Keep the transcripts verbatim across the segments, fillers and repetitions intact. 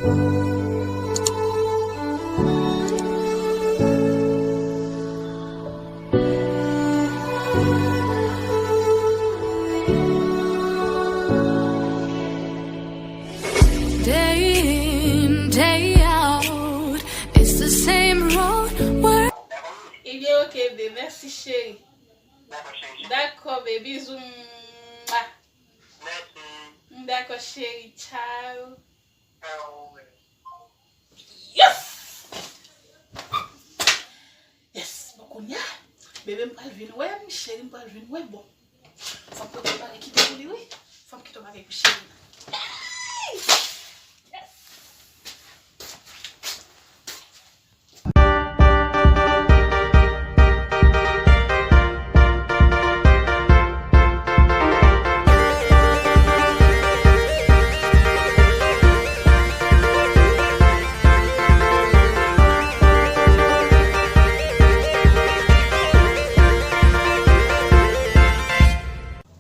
Day in, day out, it's the same road. Ebyen, ok, babe. Mèsi, cheri. Dakò, cheri. Dakò, baby. Bizou. Mwa. Mèsi. Dakò, cheri. Ciao. Ciao. Yes! Yes! Bon, kounye a, bebe m pral vin wè m, cheri m pral vin wè m. Bon, fò m pote bagay kite pou li, wi. Fò m kite yon bagay pou cheri m. Hey! Yes!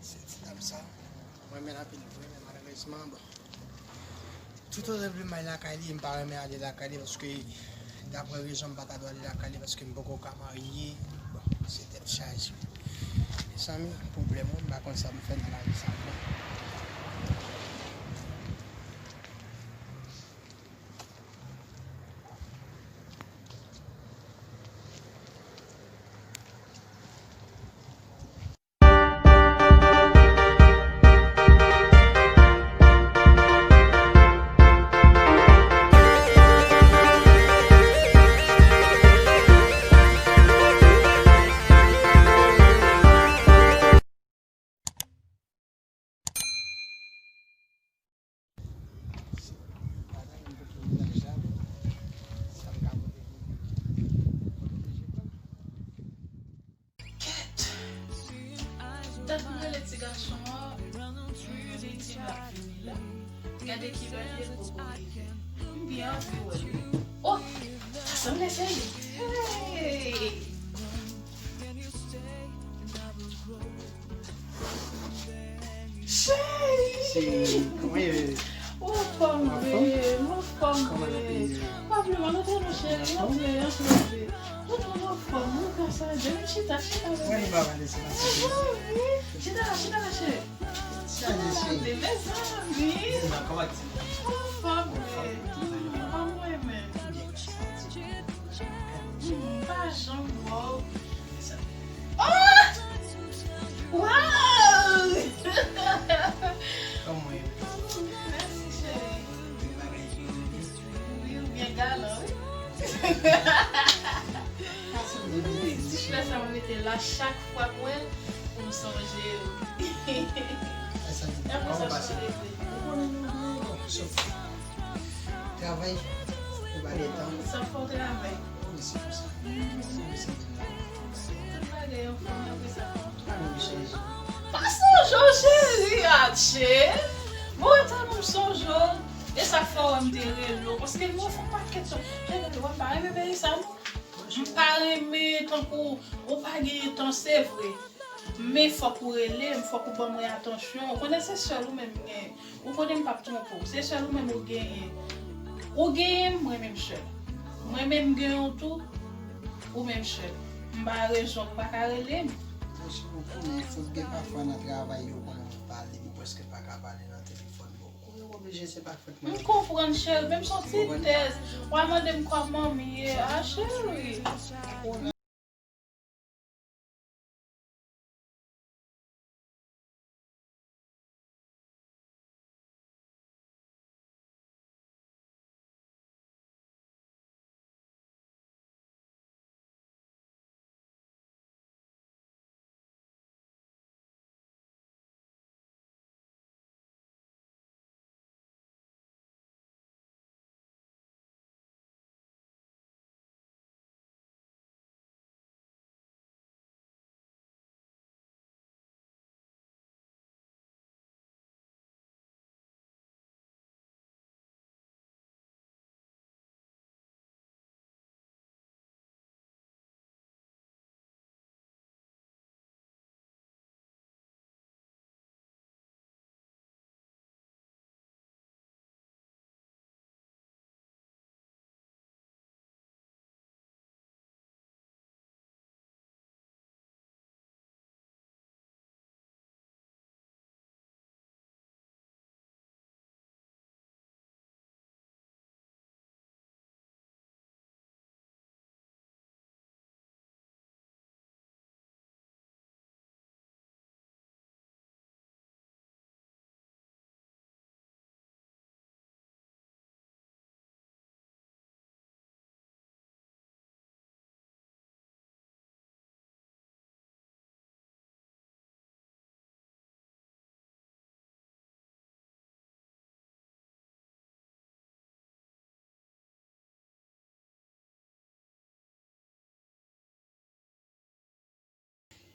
Se ti dam sa, mwen renmen l anpil vre, men malerezman, bon. Tout otan depi m al lakay li, m pa renmen ale lakay li, paske, daprè rezon, m pa ta dwe ale lakay li, paske m poko ka marye. Bon, se tèt chaje. Mezanmi, pwoblèm, wi, m pa konn sa m fè nan lavi sa, non. Kèt! Dat m rele ti gason an, li di l ap vini la. Gade kilè l ye, l poko rive. M byen anvi wè l. Oh! Sa sanble se li. Hey! Cheri! Cheri, kòman w ye? Ou anfòm, bebe? M anfòm, bebe. Pa vle mal, antre non, cheri. Antre, antre, antre. Ou anfòm, ou konsa, vin chita, chita, bebe. Chita la, chita la, cheri. Chita la, bebe, mezanmi. Ou anfòm, bebe. Kòman w ye menm? M pa janm wè w. Oh! Wow! Kòman w ye? Mèsi, cheri. Gen bagay ki rele. Wi, ou byen galan, wi. Wi, ti flè sa mwen mete la chak fwa m wè l, pou m sonje w. Apre sa, sa rete. Ou konnen nou gen yon sòf. Travay, ou ba de tan. Sa fò travay. Mèsi pou sa. Tout bagay an fòm, apre sa fò. Pa sonje w, cheri, atche. Bon, tann m sonje w. E sa k fè w wè m te rele w. Paske nou fè yon pakèt tan. Cheri, w pa renmen peyi sa, non? M pa renmen tankou ou pa genyen tan, se vre. Men fòk ou rele m, fòk ou ban mwen atansyon. Ou konnen se sèl ou menm m genyen. Ou konnen m p ap twonpe w. Se sèl ou menm ou genyen. Ou genyen m, mwen menm sèl. Mwen menm m genyen w tou, ou menm sèl. M pa rezon ou pa ka rele m. Mèsi bokou, men fòk gen pafwa nan travay yo konnen pale, li prèske pa ka pale nan telefòn bokou. Yo oblije se pa fòt mwen. M konprann, cheri, men m soti tèz. W a mande m kòman m ye. A, cheri.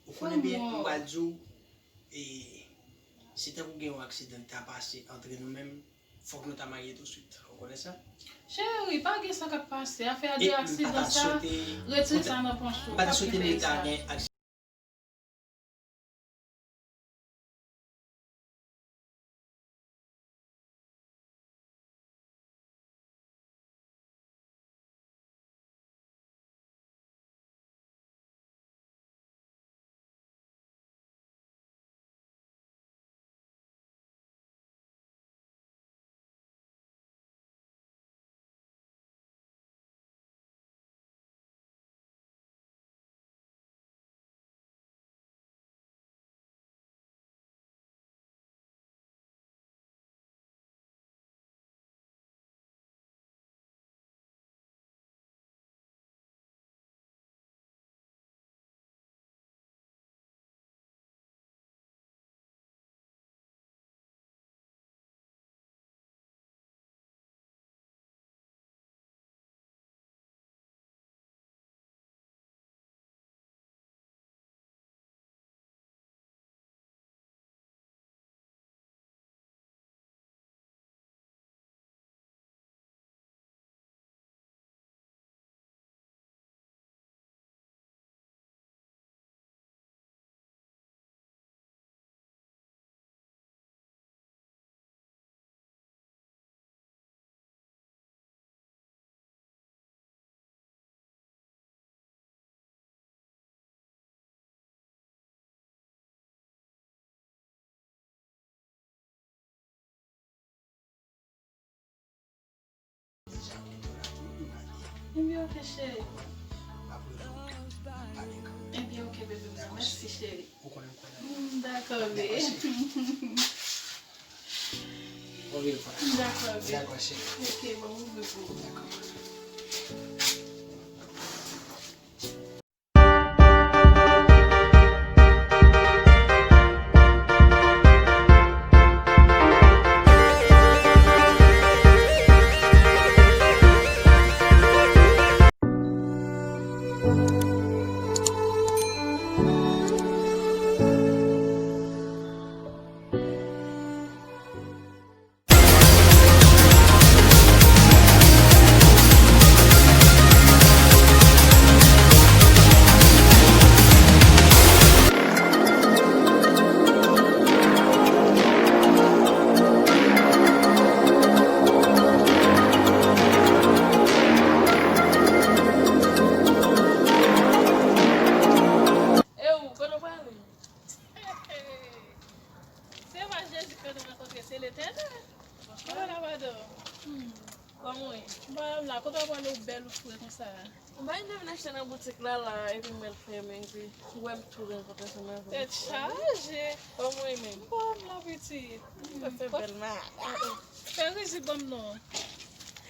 Ou konnen byen, m pral di w, e, si tankou gen yon aksidan ki ta pase antre nou menm, fòk nou ta marye touswit. Ou konnen sa? Cheri, pa gen sa k ap pase. Afè de aksidan sa, retire sa nan panch ou. M pa ta swete li ta gen aksidan. Ebyen, ok, cheri. Ebyen, ok, bebe mwen. Mèsi, cheri. Mm, dakò, be. Dakò, be. Dakò, cheri. Ok, bon, ouvri pou ou. Dakò. E ou, kote w prale? Se pa Jezi ke nou rankontre, se Letènèl. Kòman la, madanm? Hmm. Kòman w ye? Bon, m la, kote w prale ou bèl ou fre konsa? M bay nan vin achte nan boutik la, la, epi m wè l fèmen, epi ou wè m tou rankontre ansanm avè w. Tèt chaje. Kòman w ye menm? Bon, m la, pitit. Ou fè bèl ma. Fè rizib ban m non.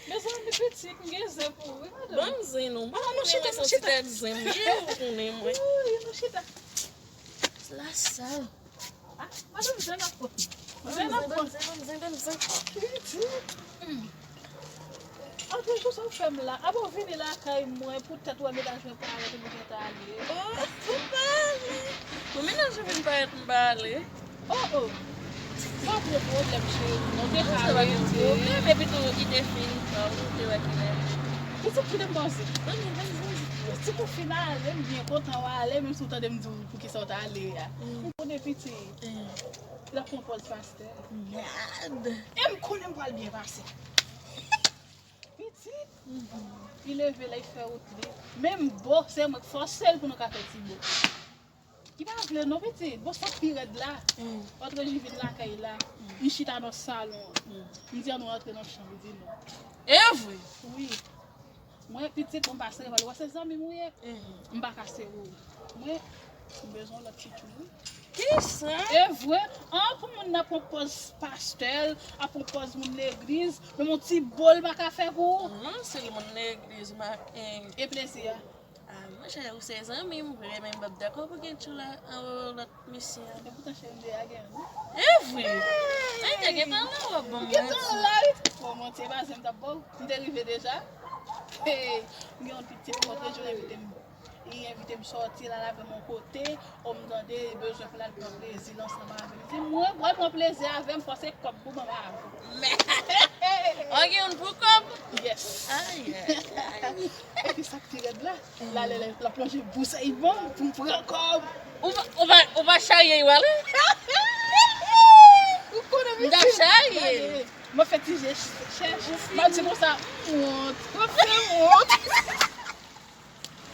Mezanmi pitit, m gen zen pou ou, wi, madanm. Ban m zen non. Ban m zen, mwen se yon ti tèt zen m ye, ou konnen mwen. Wi, nou chita. La sal. Ah, madanm, zen ap pran. Zen ap pran. Ban m zen, ban m zen, ban m zen. Pitit. Hmm. Anpil jou sa w fè m la. Apa w vini lakay mwen poutèt ou wè mennaj mwen parèt epi w gentan ale? Oh, ou pa ale. Bon, mennaj ou vin parèt m pa ale. Oh, oh. Pa pran pwoblèm, cheri. Non, te ka rete. Pwoblèm, epi tou, li te fini, pa ou te wè kilè. Pitit, kite m poze. Pitit, ou fin ale, m byen kontan w ale, menm si w tande m di w poukisa w t ale a. Mm. Ou konnen pitit. Mm. L ap pran pòz pastè. Gad. E m konnen m pral byen pase. Pitit. Mhm. Li leve la, li fè wout li. Menm bo, se mwen k fòse l pou nou ka fè ti bo. Li pa vle non, pitit. Bon, sa k pi rèd la. Mm. Antre Ji vin lakay la. Mm. Li chita nan salon an. Mm. M di, "An nou antre nan chanm." Li di, "Non." E vre? Wi. Mwen, pitit, bon, m pa sere, w wè se zanmi m ou ye. Mhm. M pa ka sere w. Mwen, m bezwen yon lòt tchitchou, wi. Kisa? E vre, an pou moun nan pran pòz pastè, ap pran pòz moun legliz, menm yon ti bo l pa ka fè pou ou. Non, si l moun legliz, ma, eh. E plezi a? Ah, monchè, ou se zanmi m vre, men m p ap dakò pou gen tchoula anwo lòt mesye a. Epoutan, cheri, m te lage l, wi. E vre? Ay, te gentan la, w ap ban m manti. Gentan la, wi. Bon, manti, e pa zen m t ap ba w. M te rive deja. Hey, m gen yon pitit, m kontre Joe, envite m. Li envite m sòti, l al avè m yon kote, o m tande, li bezwen pou l al pran plezi l ansanm avè m. Li di, mwen, mwen pran plezi avè m, fò se kòb pou ban m avè w. Ok, yon pou kòb. Yes. Ay, ay, ay. Epi sa k pi rèd la, l ale, l ap lonje bous li ban m pou m pran kòb. Ou pa, ou pa, ou pa charye w ale? Ou konnen M ta charye. Mwen fè ti je chèch. Mwen di konsa, wont. Mwen fè wont.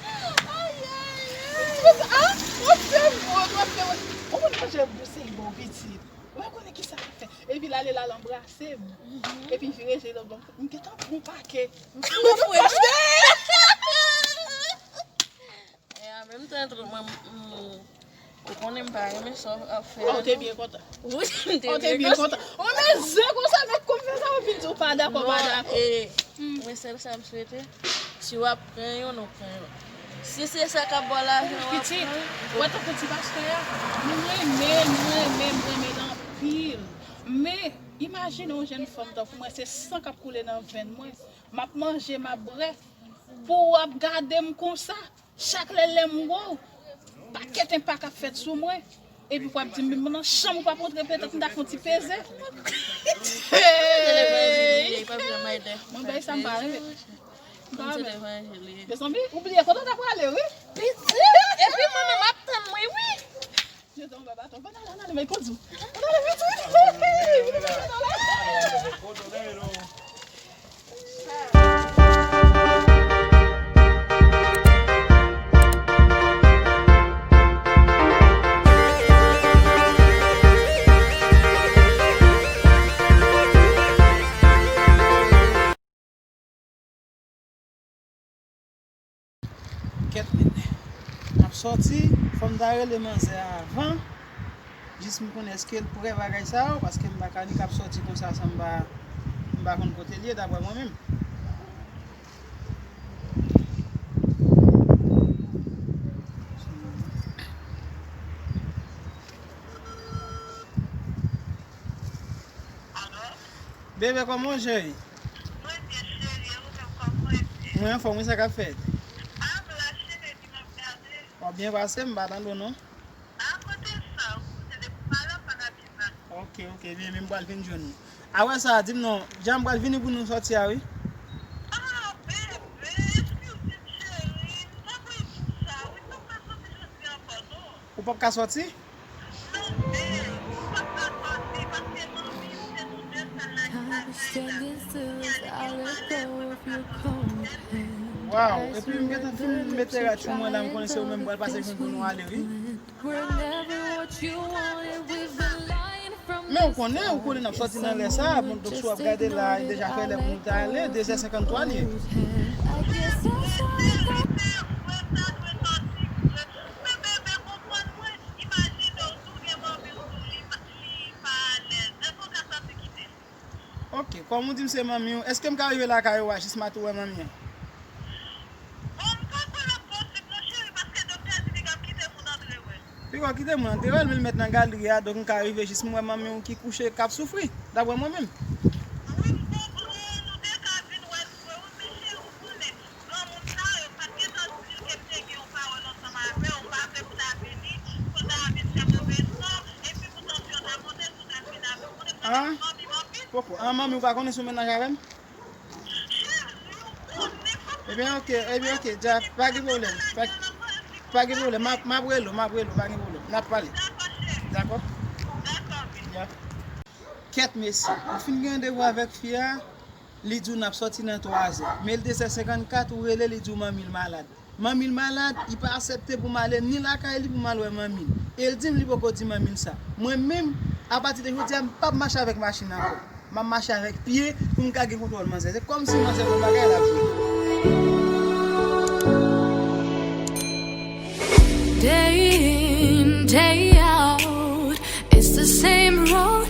Ay, ay, ay. Mwen fè wont, mwen fè wont. Ou konn manje bouse bon pitit. Mwen konnen ki sa k ap fè. Epi l ale l al anbrase m. Epi vire je l ban m. M gentan pran pake. Mwen fwe. E an menm tan tou mwen m- ou konnen m pa renmen sa w ap fè. Oh, ou te byen kontan. Wi, m te Ou te byen kontan. Ou men zen konsa, men kòm fè sa, ou vin di ou pa dakò, pa dakò. E mwen sèl sa m swete, si w ap pran yo, nou pran yo. Si se sa k ap ba w lajan, w ap Pitit, pran. Ou wè tankou ti pastè a, nou renmen, nou renmen, m renmen l anpil. Men, imajine yon jèn fanm tankou mwen, se san k ap koule nan venn mwen. M ap manje, m ap bwè. Pou w ap gade m konsa, chak lè lè m wè w, pakèt enpak ap fèt sou mwen. Epi pou w ap di m, menm nan chanm ou p ap antre, petèt m ta fè yon ti peze. Mwen bay sa m pa renmen. M pa renmen. Mezanmi, ou bliye kote w ta prale, wi. Pitit, epi mwen menm ap tann mwen, wi. Jezi, on baba, ton ban nan la, nan men kondi. Nan men kondi. Kèt men. M ap sòti, fò m ta rele manzè a avan. Jis m konnen èske l prè bagay sa yo, paske m pa ka ni k ap sòti konsa san m pa, m pa konn kote l ye, daprè mwen menm. Bebe, kòman w ye? Mwen byen cheri, e ou menm kòman w ye? Mwen anfòm wi, sa k ap fèt? A m la cheri, epi m ap gade. W ap byen pase, m pa tande w non. A kote sa, ou koute depi m ale, m pa ka byen pase. Ok, ok, byen, men m pral vin jwenn ou. Apre sa, di m non, jan m pral vini pou nou sòti a wi. A, bebe, eskize m cheri, m t ap redi w sa wi, m p ap ka sòti jodi ankò non. Ou p ap ka sòti? Waw, epi m gentan fin mete rad sou mwen la, m konnen se ou menm pral pase jwenn pou nou ale wi. Men ou konnen, ou konnen n ap sòti nan lè sa, bon, donk si w ap gade la, li deja fè lè pou nou ta ale, de zè senkanntwa l ye. Men bebe, konprann mwen, imajine w tou gen manmi w tou, li pa, li pa alèz. Èske w ka sòti kite l? Ok, kòm ou di m se manmi w, èske m ka rive lakay ou a jis m a tou wè manmi an? Bon, m pa kwè l ap posib non cheri, paske doktè di li p ap kite moun antre wè l. Li p ap kite moun antre wè l, men l mèt nan galri a, donk m ka rive jis m wè manmi w ki kouche, k ap soufri, daprè mwen menm. Wi, m konprann, ou te ka vin wè l vre wi, men cheri, ou konnen, granmoun sa yo, m pa t gentan di l ke m te gen yon pawòl ansanm avè w, m pa vle pou ta vini, pou ta vin fè move san, epi pou tansyon ta monte, si w ta vin avè m. Ou konnen m renmen manmi m anpil. Poko. An, manmi w pa konnen sou mennaj avè m? Ebyen, ok, ebyen, ok, dja, pa gen pwoblèm. Pa, pa gen pwoblèm. M ap, m ap rele w, m ap rele w, pa gen pwoblèm. N ap pale. Dakò? Ya. Kèt mesye, ou fin gen randevou avèk fi a, li di w n ap sòti nan twazè. Men l de zè senkannkat, ou rele, li di w manmi l malad. Manmi l malad, li pa aksepte pou m ale ni lakay li pou m al wè manmi l. E l di m li poko di manmi l sa. Mwen menm, apati de jodi a, m p ap mache avèk machin ankò. M ap mache avèk pye pou m ka gen kontwòl manzè. Se kòmsi manzè gon bagay l ap jwe. Day in, day out, it's the same road.